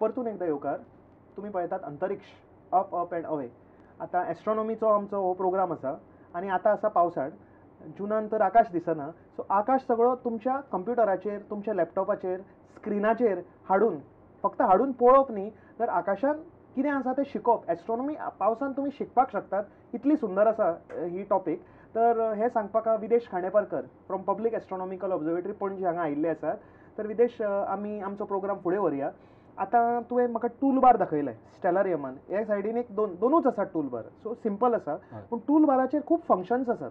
परतून एकदा येवकार. तुमी पळयतात अंतरिक्ष अप अप अँड अवे. आतां एस्ट्रॉनॉमीचो आमचो हो प्रोग्राम आसा आनी आतां आसा पावसाळ, जुनान तर आकाश दिसना. सो आकाश सगळो तुमच्या कंप्युटराचेर, तुमच्या लॅपटॉपाचेर, स्क्रिनाचेर हाडून, फक्त हाडून पळोवप न्ही, तर आकाशान कितें आसा तें शिकोवप. एस्ट्रॉनॉमी पावसान तुमी शिकपाक शकतात, इतली सुंदर आसा ही टॉपीक. तर हें सांगपाक Videsh Khaneparkar from public astronomical observatory Panaji हांगा आयिल्ले आसात. तर विदेश, आमी आमचो प्रोग्राम फुडें व्हरया. आतां तुवें म्हाका टूल बार दाखयलें स्टेलारियमान, ह्या सायडीन एक दोन दोनूच आसात टूल बार, सो सिंपल आसा, पूण टूल बाराचेर खूब फंक्शन्स आसात,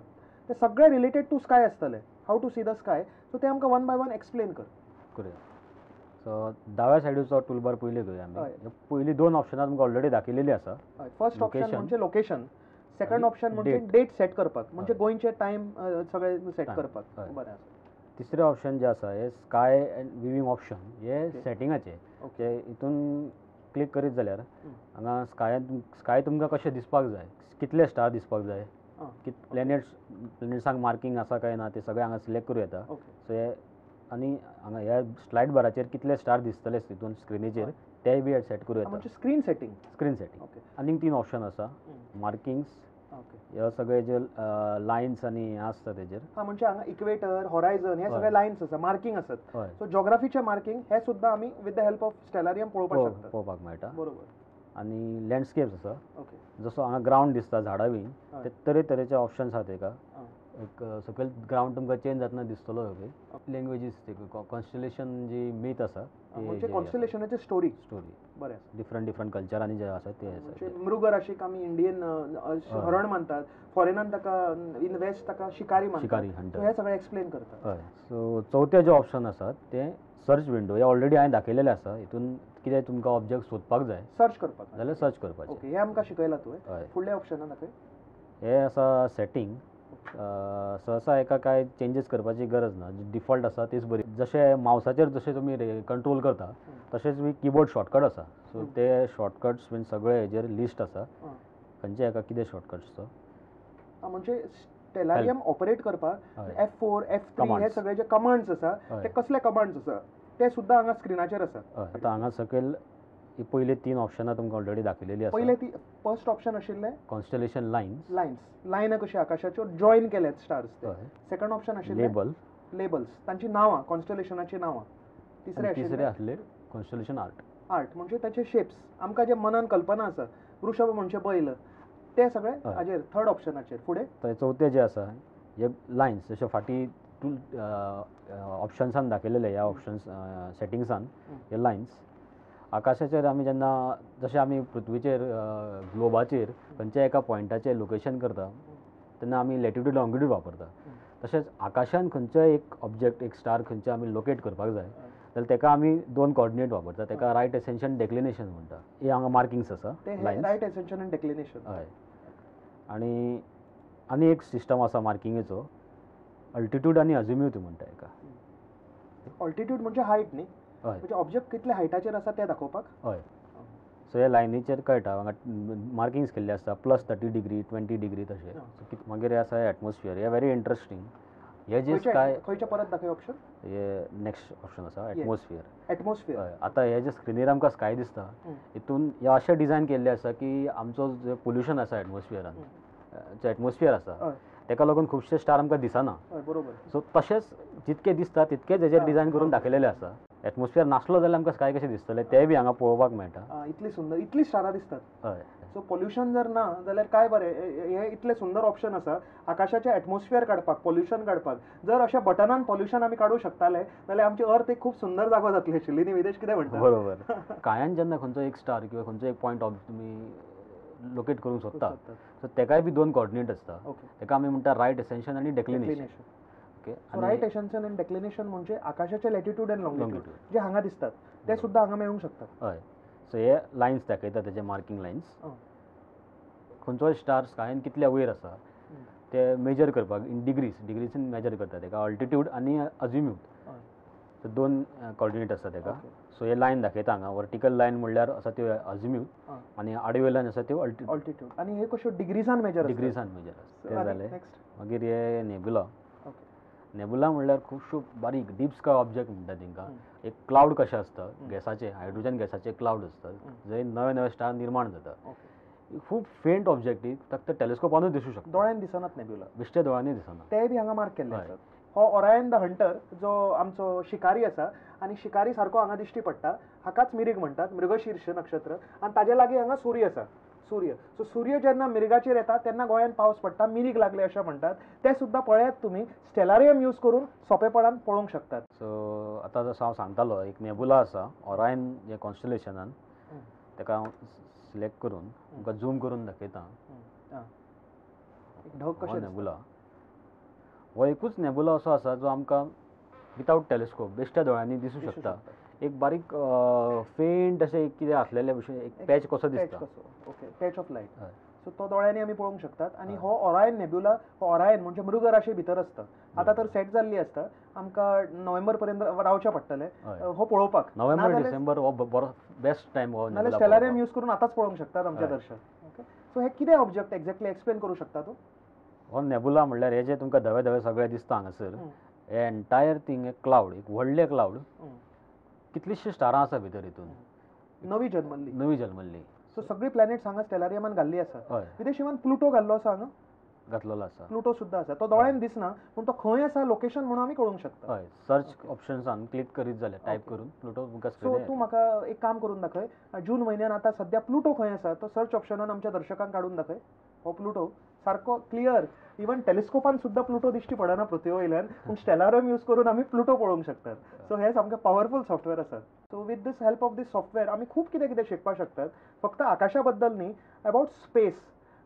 ते सगळे रिलेटेड टू स्काय आसतले, how to see the sky. So ते आमकां वन बाय वन एक्सप्लेन कर. करूया. सो दाव्या सायडीचो टूल बार पयलीं घेवया आमी. पयलीं दोन ऑप्शनां तुमकां ऑलरेडी दाखयलेली आसा. फर्स्ट ऑप्शन म्हणजे लोकेशन, सेकंड ऑप्शन म्हणजे डेट सेट करपाक, म्हणजे गोंयचे टायम सगळे सेट करपाक. बरें आसा. तिसरें ऑप्शन जे आसा हे स्काय एंड विविंग ऑप्शन, हे सेटिंगाचे. ओके, हितून क्लिक करीत जाल्यार हांगा स्कायान स्काय तुमकां कशें दिसपाक जाय, कितले स्टार दिसपाक जाय, प्लॅनेट्स, प्लॅनेट्सांक मार्किंग आसा काय ना ते सगळें हांगा सिलेक्ट करूं येता. सो हे आनी हांगा ह्या स्लायड बाराचेर कितले स्टार दिसतले तितून स्क्रिनीचेर तेय बी सेट करूं येता. Screen setting, screen setting. आनीक तीन ऑप्शन आसा, मार्किंग्स, हे सगळे जे लायन्स आनी हे आसता तेजेर. हा, म्हणजे हांगा इक्वेटर, हॉरायझन हे सगळे लायन्स आसा, मार्किंग आसत. सो जोग्राफीचे मार्किंग हे सुद्दां आमी with the help of Stellarium पळोवपाक शकता, पळोवपाक मेळटा. बरोबर. आनी लँडस्केप्स आसा. जसो हांगा ग्रावंड दिसता, झाडां बीन, ते तरेतरेचे ऑप्शन्स आसा तेका. एक सकयल ग्रावंड तुमकां चेंज जातना दिसतलो. लँग्वेजीस, कॉन्स्टलेशन जी मीथ आसा, म्हणजे कॉन्स्टलेशनाची स्टोरी, स्टोरी बरें, डिफरंट डिफरंट कल्चरांनी जे आसा ते आसा. मृग राशीक आमी इंडियन हरण मानतात, फॉरेनान ताका इन वेस्ट ताका शिकारी मानतात, शिकारी हंटर. हे सगळें एक्सप्लेन करता. हय. सो चवथें जे ऑप्शन आसा तें सर्च विंडो, हे ऑलरेडी हांवें दाखयलेलें आसा. हितून कितें तुमकां ऑब्जेक्ट सोदपाक जाय, सर्च करपाक जाल्यार सर्च करपाचें. ओके, हें आमकां शिकयलां तुवें. फुडल्या ऑप्शनान दाखय. हें आसा सेटींग. सहसा एका कांय चेंजीस करपाची गरज ना, डिफॉल्ट आसा तीच बरी. जशें मावसाचेर जशें तुमी कंट्रोल करता तशेंच बी किबोर्ड शॉर्टकट आसा. सो ते शॉर्टकट्स बीन सगळे हेजेर लिस्ट आसा, खंयचे एका कितें शॉर्टकट्सचो. म्हणजे स्टेलारियम ऑपरेट करपाक F4, F3 हे सगळे जे कमांड्स आसा ते कसले कमांड्स आसा ते सुद्दां हांगा स्क्रिनाचेर आसा. आतां हांगा सकयल पयले तीन ऑप्शनां तुमकां ऑलरेडी दाखयलेली आसा. पयले ती फर्स्ट ऑप्शन आशिल्लें कॉन्स्टलेशन लायन्स, लायन्स, लायनां कशी आकाशाच्यो जॉयन केल्यात स्टार्स. सेकंड ऑप्शन आशिल्लें लेबल, लेबल्स, तांची नांवां, कॉन्स्टलेशनाची नांवां. तिसरें आसलें कॉन्स्टलेशन आर्ट, आर्ट म्हणजे ताचे शेप्स, आमकां जे मनान कल्पना आसा, वृषभ म्हणजे बैल, ते सगळे हाजेर थर्ड ऑप्शनाचेर. फुडें चवथें जें आसा हे लायन्स, जशे फाटीं टूल ऑप्शन्सान दाखयलेले, ह्या ऑप्शन्स सेटिंग्सान हे लायन्स आकाशाचेर आमी जेन्ना जशें आमी पृथ्वीचेर ग्लोबाचेर खंयच्या एका पॉयंटाचेर लोकेशन करता तेन्ना आमी लॅटिट्यूड लॉंगिट्यूड वापरता. तशेंच आकाशान खंयचोय एक ऑब्जेक्ट, एक स्टार खंयचे आमी लोकेट करपाक जाय जाल्यार तेका आमी दोन कॉर्डिनेट वापरता, तेका रायट एसेन्शन डेक्लिनेशन म्हणटा. हे हांगा मार्किंग्स आसा, रायट एसेन्शन आनी डेक्लिनेशन. हय. आनी आनी एक सिस्टम आसा मार्किंगेचो, अल्टिट्यूड आनी अजिम्यूथ म्हणटा एका. ऑल्टिट्यूड म्हणजे हायट न्ही, म्हणजे ऑब्जेक्ट कितले हायटाचेर आसा ते दाखोवपाक. हय. सो हे लायनीचेर कळटा, हांगा मार्किंग्स केल्ले आसता, +30 डिग्री, 20 डिग्री तशें. मागीर हे आसा एटमॉस्फियर, हे व्हेरी इंट्रस्टींग. हे जे स्काय खंयचे परत दाखय ऑप्शन, हे नेक्स्ट ऑप्शन आसा एटमॉस्फियर. एटमॉस्फियर. हय. आतां हे जे स्क्रिनीर आमकां स्काय दिसता हितून हे अशें डिजायन केल्लें आसा की आमचो जे पोल्युशन आसा एटमॉस्फियरान, जे एटमॉस्फियर आसा तेका लागून खुबशे स्टार आमकां दिसना. बरोबर. सो तशेंच जितके दिसता तितकेच हेजेर डिजायन करून दाखयलेलें आसा. एटमॉस्फियर नासलो जाल्यार आमकां स्काय कशें दिसतलें तें बी हांगा पळोवपाक मेळटा. इतली सुंदर, इतली स्टारां दिसतात. हय. सो पोल्युशन जर ना जाल्यार काय बरें, हे इतलें सुंदर ऑप्शन आसा आकाशाचें एटमॉस्फियर काडपाक, पोल्युशन काडपाक. जर अशा बटनान पोल्युशन आमी काडूं शकताले जाल्यार आमची अर्थ एक खूब सुंदर जागो जातली आशिल्ली न्ही. विदेश कितें म्हणटा? बरोबर. कायान जेन्ना खंयचो एक स्टार किंवा खंयचो एक पॉयंट ऑफ तुमी लोकेट करूंक सोदता सो तेकाय बी दोन कॉर्डिनेट आसता. तेका आमी म्हणटा रायट एसेन्शन आनी declination. Okay. Right ascension आनी डेक्लिनेशन म्हणजे आकाशाचे लॅटिट्यूड आनी लॉंगिट्यूड जे हांगा दिसतात ते सुद्दां हांगा मेळूंक शकतात. हय. सो हे लायन्स दाखयता तेजे मार्किंग लायन्स, खंयचोय स्टार स्कायन कितल्या वयर आसा ते मेजर करपाक इन डिग्रीज, डिग्रीजीन मेजर करता तेका, ऑल्टिट्यूड आनी अजिम्यूथ, दोन कॉर्डिनेट आसता तेका. सो हे लायन दाखयता हांगा, वर्टिकल लायन म्हणल्यार आसा त्यो अजिम्यूथ आनी आडव्यो लायन आसा त्यो ऑल्टिट्यूड. आनी हे कश्यो डिग्रीजान मेजर, डिग्रीजान मेजर आसा. ते जालें. मागीर हे नेबुला. नेबुला म्हणल्यार खुबश्यो बारीक डीप स्काय ऑब्जेक्ट म्हणटा तांकां. एक क्लावड कशें आसता, गॅसाचे, हायड्रोजन गॅसाचे क्लावड आसतात जंय नवे नवे स्टार निर्माण जाता. खूब फेंट ऑब्जेक्ट, फक्त टेलिस्कोपानूच दिसूं शकता, दोळ्यान दिसनात नेब्युला, बेश्टे दोळ्यांनी दिसना. ते बी हांगा मार्क केल्ले आसात. हो ओरायन the Hunter जो आमचो शिकारी आसा आनी शिकारी सारको हांगा दिश्टी पडटा, हाकाच मिरीग म्हणटात, मृगशीर्ष नक्षत्र. आनी ताजे लागीं हांगा सूर्य आसा, सूर्य. सो सूर्य जेन्ना मिरगाचेर येता तेन्ना गोंयांत पावस पडटा, मिरीग लागले अशें म्हणटात. ते सुद्दां पळयात तुमी स्टेलारियम यूज करून सोंपेपणान पळोवंक शकतात. सो आतां जसो हांव सांगतालो, एक नेबुला आसा ओरायन हे कॉन्स्टलेशनान, ताका हांव सिलेक्ट करून तुमकां झूम करून दाखयता. ढग कशें नेबुला, हो एकूच नेबुला असो आसा जो आमकां विदावट टेलिस्कोप बेश्ट्या दोळ्यांनी दिसूं शकता. एक बारीक फेंट अशें कितें आसलेले भशेन एक पॅच कसो दिसता, okay, patch of light. So तो दोळ्यांनी आमी पळोवंक शकतात. आनी हो ओरायन नेब्युला, हो ओरायन म्हणजे मृग राशी भितर आसता. आतां तर सेट जाल्ली आसता, आमकां नोव्हेंबर पर्यंत रावचें पडटलें हो पळोवपाक. नोव्हेंबर डिसेंबर हो बरो बेस्ट टायम हो. नाजाल्यार स्टेलारियम यूज करून आतांच पळोवंक शकतात आमचे दर्शक. ओके, सो हे कितें ऑब्जेक्ट एक्झॅक्टली एक्सप्लेन करूं शकता तूं? हो नेबुला म्हणल्यार हे जे तुमकां धवे धवे सगळे दिसता हांगासर, हे एंटायर थिंग एक क्लावड, एक व्हडलें क्लावड, कितलीशीं स्टारां आसा भितर, हितून नवी जन्मल्ली, नवी जन्मल्ली. सो सगळी प्लॅनेट्स हांगा स्टेलारियमान घाल्ली आसा. विदेश इवन प्लुटो घाल्लो आसा हांगा, घातलेलो आसा, प्लुटो सुद्दां आसा. तो दोळ्यान दिसना पूण तो खंय आसा लोकेशन म्हणून आमी कळोवंक शकता. हय, सर्च ऑप्शन्सान क्लिक करीत जाल्यार टायप करून प्लुटो तुमकां. सो तूं म्हाका एक काम करून दाखय, जून म्हयन्यान आतां सद्या प्लुटो खंय आसा तो सर्च ऑप्शनान आमच्या दर्शकांक काडून दाखय. हो प्लुटो सारको क्लियर, इवन टेलिस्कोपान सुद्दां प्लुटो दिश्टी पडना पृथ्वी वयल्यान, पूण स्टेलारियम यूज करून आमी प्लुटो पळोवंक शकतात. सो हे सामकें पावरफूल सॉफ्टवेअर आसा. So with this help of this software आमी खूब कितें कितें शिकपाक शकतात, फक्त आकाशा बद्दल न्ही, अबावट स्पेस,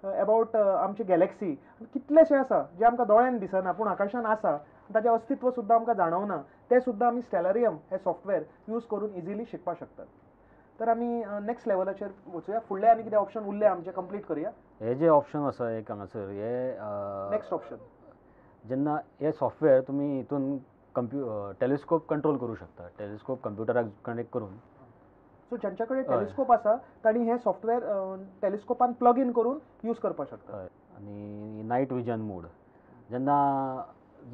अबावट आमची गॅलेक्सी, कितलेशे आसा जे आमकां दोळ्यान दिसना पूण आकाशान आसा, ताचें अस्तित्व सुद्दां आमकां जाणवना, तें सुद्दां आमी स्टेलारियम हें सॉफ्टवेअर यूज करून इजिली शिकपाक शकतात. तर आमी नेक्स्ट लेवलाचेर वचूया. फुडले आनी कितें ऑप्शन उरले आमचे कंप्लीट करूया. हे जे ऑप्शन आसा एक हांगासर, हे नेक्स्ट ऑप्शन, जेन्ना हे सॉफ्टवेअर तुमी हितून टेलिस्कोप कंट्रोल करूं शकता, टेलिस्कोप कंप्युटराक कनेक्ट करून. सो ज्यांच्या कडेन टेलिस्कोप आसा तांणी हें सॉफ्टवेअर टेलिस्कोपान प्लग इन करून यूज करपाक शकता. आनी नायट विजन मोड, जेन्ना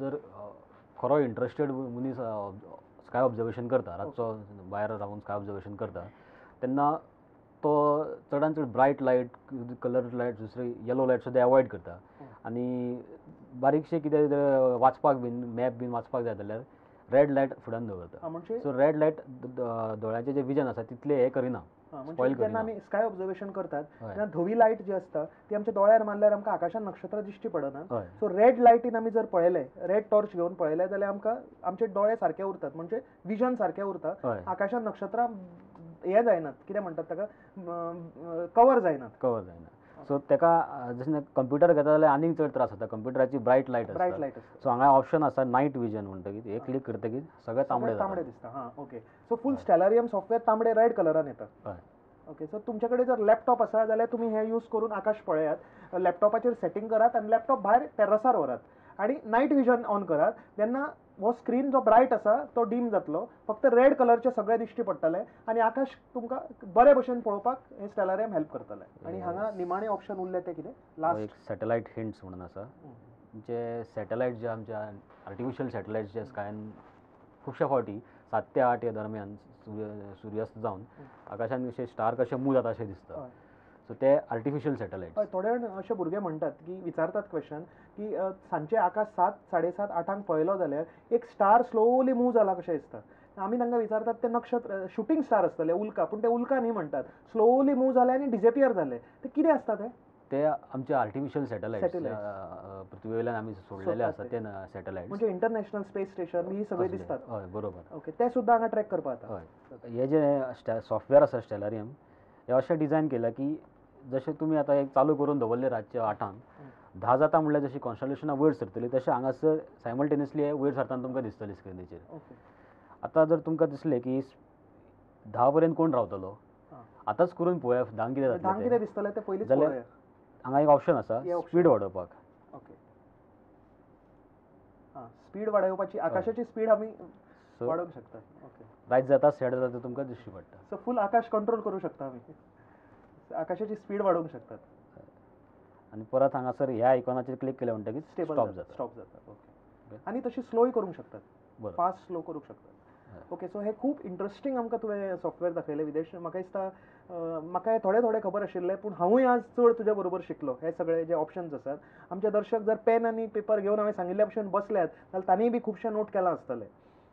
जर खरो इंट्रस्टेड मनीस स्काय ऑब्जर्वेशन करता, रातचो भायर रावन स्काय ऑब्जर्वेशन करता, तेन्ना तो चडान चड ब्रायट लायट, कलर लायट, दुसरे येलो लायट सुद्दां एवॉयड करता. आनी बारीकशें कितें वाचपाक बीन, मॅप बीन वाचपाक जाय जाल्यार रेड लायट फुड्यान दवरता. सो रेड लायट दोळ्यांचें जें विजन आसा तितलें हें करिना, स्पॉयल करिना. जेन्ना आमी स्काय ऑब्जर्वेशन करतात तेन्ना धवी लायट जी आसता ती आमच्या दोळ्यार मारल्यार आमकां आकाशान नक्षत्रां दिश्टी पडना. सो रेड लायटीन आमी जर पळयलें, रेड टॉर्च घेवन पळयलें जाल्यार आमकां आमचे दोळे सारके उरतात, म्हणजे विजन सारकें उरता, आकाशान नक्षत्रां हें जायनात, कितें म्हणटात ताका, कवर जायनात, कवर जायना. सो ताका जशें कंप्युटर घेता जाल्यार आनीक चड त्रास जाता, कंप्युटराची ब्रायट लायट आसता, ब्रायट लायट आसता. सो हांगा ऑप्शन आसा नायट विजन म्हणटकीर हे क्लिक करतकीर सगळें तांबडें तांबडें दिसता. हां, okay. So full Stellarium software तांबडे रेड कलरान येता. ओके, सो तुमचे कडेन जर लॅपटॉप आसा जाल्यार तुमी हें यूज करून आकाश पळयात, लॅपटॉपाचेर सेटींग करात आनी लॅपटॉप भायर टेर्रसार व्हरात आनी नायट विजन ऑन करात. तेन्ना हो स्क्रीन जो ब्रायट आसा तो डीम जातलो, फक्त रेड कलरचे सगळे दिश्टी पडटले आनी आकाश तुमकां बरे भशेन पळोवपाक हें स्टेलारियम हेल्प करतलें. आनी हांगा निमाणे ऑप्शन उरलें तें कितें लास्ट, एक सॅटेलायट हिंट्स म्हणून आसा. जे सॅटेलायट जे आमच्या आर्टिफिशियल सॅटेलायट्स जे स्कायन खुबश्या फावटी 7 ते 8 ह्या दरम्यान सुर्यास्त जावन आकाशान अशे स्टार कशे मूव जाता अशें दिसता. सो ते आर्टिफिशियल सॅटेलायट. थोडे जाण अशे भुरगे म्हणटात की विचारतात क्वेश्चन की सांजचे आकाश 7, 7:30, 8 पळयलो जाल्यार एक स्टार स्लोली मूव जाला कशें दिसता. आमी तांकां विचारतात ते नक्षत्र शुटींग स्टार आसतले, उल्का, पूण ते उल्का न्ही म्हणटात, स्लोली मूव जाले आनी डिजपियर जाले, ते कितें आसता ते? ते आमचे आर्टिफिशियल सॅटेलायट्स पृथ्वी वयल्यान आमी सोडलेले आसा ते सॅटेलायट्स, म्हणजे इंटरनॅशनल स्पेस स्टेशन ही सगळे दिसतात. हय, बरोबर. ओके, ते सुद्दां हांगा ट्रॅक करपाक जाता. हय, हे जे सॉफ्टवेअर आसा स्टेलारियम, हे अशें डिजायन केलां की जशें तुमी आतां एक चालू करून दवरले रातचे 8 10 जाता म्हणल्यार जशी कॉन्स्टलेशनां वयर सरतली तशें हांगासर सायमल्टेनियसली वयर सरतना तुमकां दिसतली स्क्रिनीचेर. आतां जर तुमकां दिसलें की 10 पर्यंत कोण रावतलो, आतांच करून पळोवया 10 कितें जातलें, कितें दिसतलें तें पयलींच जाल्यार हांगा एक ऑप्शन आसा स्पीड वाडोवपाक. ओके, हां, स्पीड वाडोवपाची, आकाशाची स्पीड आमी वाडोवंक शकता. ओके, रायट जाता सेट जाता तुमकां दिश्टी पडटा. सो फूल आकाश कंट्रोल करूं शकता आमी, आकाशाची स्पीड वाडोवंक शकतात. आनी परत हांगासर ह्या आयकॉनाचेर क्लिक केलें म्हणटकीर स्टॉप जाता, स्टॉप जाता. ओके, आनी तशी स्लोय करूंक शकतात, फास्ट स्लो करूंक शकतात. ओके, सो हे खूब इंट्रस्टींग आमकां तुवें सॉफ्टवेअर दाखयलें विदेश. म्हाका दिसता म्हाका थोडें थोडें खबर आशिल्लें, पूण हांवूय आज चड तुज्या बरोबर शिकलो. हे सगळे जे ऑप्शन्स आसात, आमचे दर्शक जर पेन आनी पेपर घेवन हांवें सांगिल्ल्या भशेन बसल्यात जाल्यार तांणीय बी खुबशें नोट केलां आसतलें.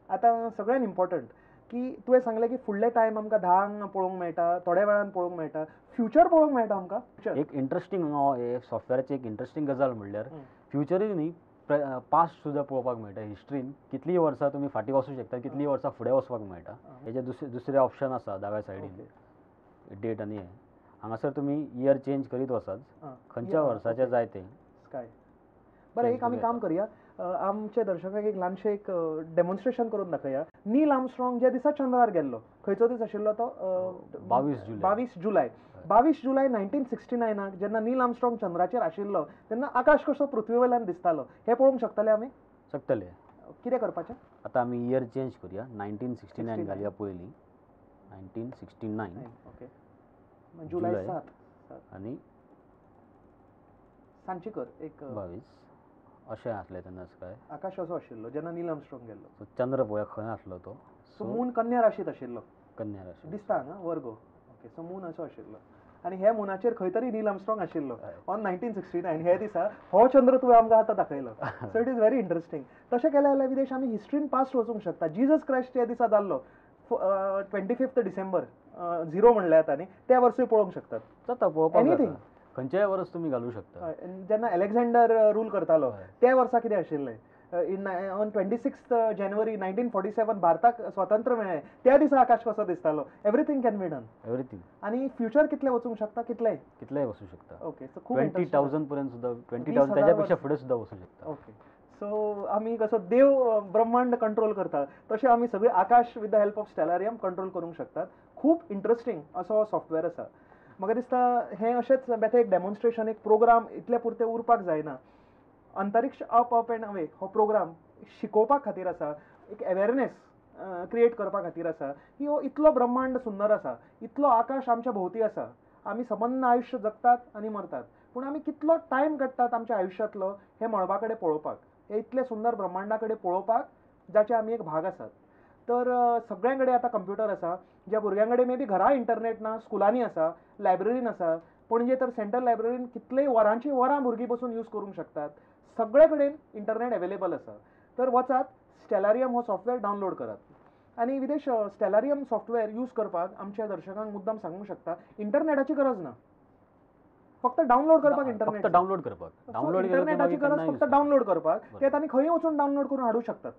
आतां सगळ्यान इम्पॉर्टंट की तुवें सांगलें की फुडले टायम आमकां 10 पळोवंक मेळटा, थोड्या वेळान पळोवंक मेळटा, फ्युचर पळोवंक मेळटा आमकां. एक इंट्रस्टींग सॉफ्टवेअराची एक इंट्रस्टींग गजाल म्हणल्यार फ्युचरूय न्ही, पास्ट सुद्दां पळोवपाक मेळटा. हिस्ट्रीन कितलीय वर्सां तुमी फाटीं वचूंक शकता, कितलीय वर्सां फुडें वचपाक मेळटा. हेजे दुसरें ऑप्शन आसा दाव्या सायडीन डेट आनी हें, हांगासर तुमी इयर चेंज करीत वचात, खंयच्या वर्साचें जाय तें. स्काय. बरें, एक आमी काम करया, आमच्या दर्शकांक एक ल्हानशें एक डेमॉन्स्ट्रेशन करून दाखया. नील आर्मस्ट्रॉंग ज्या दिसा चंद्रार गेल्लो, खंयचो दीस आशिल्लो तो? 22 जुलय. 22 जुलय. 22 जुलय 1969 जेन्ना नील आर्मस्ट्रॉंग चंद्राचेर आशिल्लो तेन्ना आकाश कसो पृथ्वी वयल्यान दिसतालो हें पळोवंक शकतले आमी? शकतले. कितें करपाचें? आतां आमी इयर चेंज करुया, 1969 घालया पयलीं, 1969. ओके, जुलय 7 आनी सांजची कर एक 22 अशें आसलें तेन्ना स्काय. आकाश असो आशिल्लो जेन्ना नील आर्मस्ट्रॉंग गेल्लो. चंद्र पळोवया खंय आसलो तो. सो मून कन्या राशींत आशिल्लो. कन्या राशी दिसता हांगा, वर्गो. ओके, सो मून असो आशिल्लो आनी ह्या मुनाचेर खंय तरी नील आर्मस्ट्रॉंग आशिल्लो ऑन 1969 हे दिसा. हो चंद्र तुवें आमकां आतां दाखयलो. So it is very interesting. तशें केलें जाल्यार विदेश आमी हिस्ट्रीन पास्ट वचूंक शकता. जीजस क्रायस्ट ह्या दिसा जाल्लो 25 डिसेंबर 0 म्हणल्यार आतां न्ही, त्या वर्सूय पळोवंक शकतात. जाता पळोवपाक, एनीथिंग खंयच्याय वर्स तुमी घालूं शकता. जेन्ना अलेक्झांडर रूल करतालो त्या वर्सा कितें आशिल्लें, ऑन 26 जानेवारी 1947 भारताक स्वातंत्र्य मेळ्ळें त्या दिसा आकाश कसो दिसतालो. Everything can be done, everything. आनी फ्युचर कितलें वचूंक शकता? कितलें कितलेंय वचूं शकता. ओके, सो खूब 20,000 पर्यंत सुद्दां, 20,000 त्याच्या पेक्षा फुडें सुद्दां वचूं शकता. ओके, सो आमी कसो देव ब्रह्मांड कंट्रोल करता तशें आमी सगळे आकाश with the help of Stellarium control करूंक शकतात. खूब इंट्रस्टींग असो सॉफ्टवेअर आसा. म्हाका दिसता हें अशेंच बेठें एक डेमॉन्स्ट्रेशन, एक प्रोग्राम इतले पुरतें उरपाक जायना. अंतरिक्ष अप अप एंड अवे हो प्रोग्राम शिकोवपा खातीर आसा, एक अवेरनेस क्रिएट करपा खातीर आसा की हो इतलो ब्रह्मांड सुंदर आसा, इतलो आकाश आमच्या भोंवती आसा. आमी सबंद आयुश्य जगतात आनी मरतात, पूण आमी कितलो टायम काडटात आमच्या आयुश्यांतलो हे मळबा कडेन पळोवपाक, हे इतले सुंदर ब्रह्मांडा कडेन पळोवपाक जाचे आमी एक भाग आसात. तर सगळ्यां कडेन आतां कंप्युटर आसा, ज्या भुरग्यां कडेन मे बी घरा इंटरनेट ना, स्कुलांनी आसा, लायब्ररीन आसा. पणजे तर सेंट्रल लायब्ररीन कितलेय वरांची वरां भुरगीं बसून यूज करूंक शकतात. सगळे कडेन इंटरनेट एवेलेबल आसा. तर वचात, स्टेलारियम हो सॉफ्टवेअर डावनलोड करात. आनी विदेश, स्टेलारियम सॉफ्टवेअर यूज करपाक आमच्या दर्शकांक मुद्दाम सांगूंक शकता, इंटरनेटाची गरज ना, फक्त डावनलोड करपाक. इंटरनेट डावनलोड करपाक, इंटरनेटाची गरज फक्त डावनलोड करपाक. ते तांणी खंय वचून डावनलोड करून हाडूंक शकतात,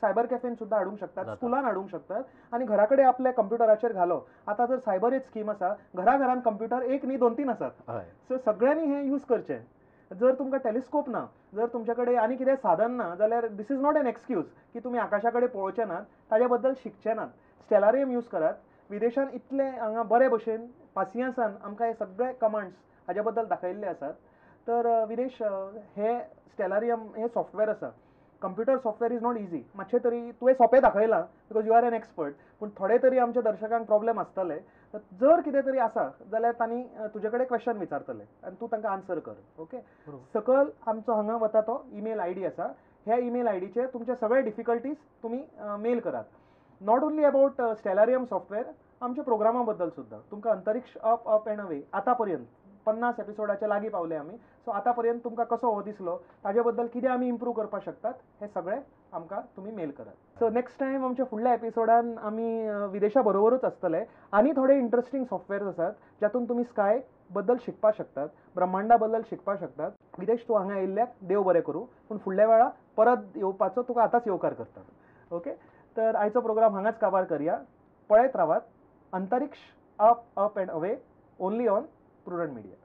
सायबर कॅफेन सुद्दां हाडूंक शकतात, स्कुलान हाडूंक शकतात आनी घरा कडेन आपल्या कंप्युटराचेर घालो. आतां जर सायबर एज स्कीम आसा, घरा घरान कंप्युटर एक न्ही 2-3 आसात. सो सगळ्यांनी हें यूज करचें. जर तुमकां टेलिस्कोप ना, जर तुमच्या कडेन आनी कितें साधन ना जाल्यार this is not an excuse की तुमी आकाशा कडेन पळोवचे नात, ताजे बद्दल शिकचे नात. स्टेलारियम यूज करात. विदेशान इतले हांगा बरे भशेन पासियेंसान आमकां हे सगळे कमांड्स हाजे बद्दल दाखयल्ले आसात. तर विदेश, हे स्टेलारियम हे सॉफ्टवेअर आसा. Computer software is not easy. मातशें तरी तुवें सोंपें दाखयलां because you are an expert, पूण थोडे तरी आमच्या दर्शकांक प्रॉब्लेम आसतले. जर कितें तरी आसा जाल्यार तांणी तुजे कडेन क्वेश्चन विचारतले आनी तूं तांकां आन्सर कर. ओके, सकयल आमचो हांगा वता तो ईमेल I D आसा. ह्या ईमेल I डीचेर तुमचे सगळे डिफिकल्टीज तुमी मेल करात. Not only about Stellarium software, आमच्या प्रोग्रामा बद्दल सुद्दां. तुमकां अंतरिक्ष अप अप एंड अवे आतां पर्यंत 50 एपिसोडाच्या लागीं पावले आमी. सो आतां पर्यंत तुमकां कसो हो दिसलो, ताजे बद्दल कितें आमी इम्प्रूव करपाक शकतात, हें सगळें आमकां तुमी मेल करात. सो नेक्स्ट टायम आमच्या फुडल्या एपिसोडान आमी विदेशा बरोबरूच आसतले आनी थोडे इंट्रस्टींग सॉफ्टवेअर्स आसात जातून तुमी स्काय बद्दल शिकपाक शकतात, ब्रह्मांडा बद्दल शिकपाक शकतात. विदेश, तूं हांगा आयिल्ल्याक देव बरें करूं, पूण फुडल्या वेळा परत येवपाचो तुका आतांच येवकार करता. ओके, तर आयचो प्रोग्राम हांगाच काबार करया. पळयत रावात Antariksh up up and away only on Prudent Media.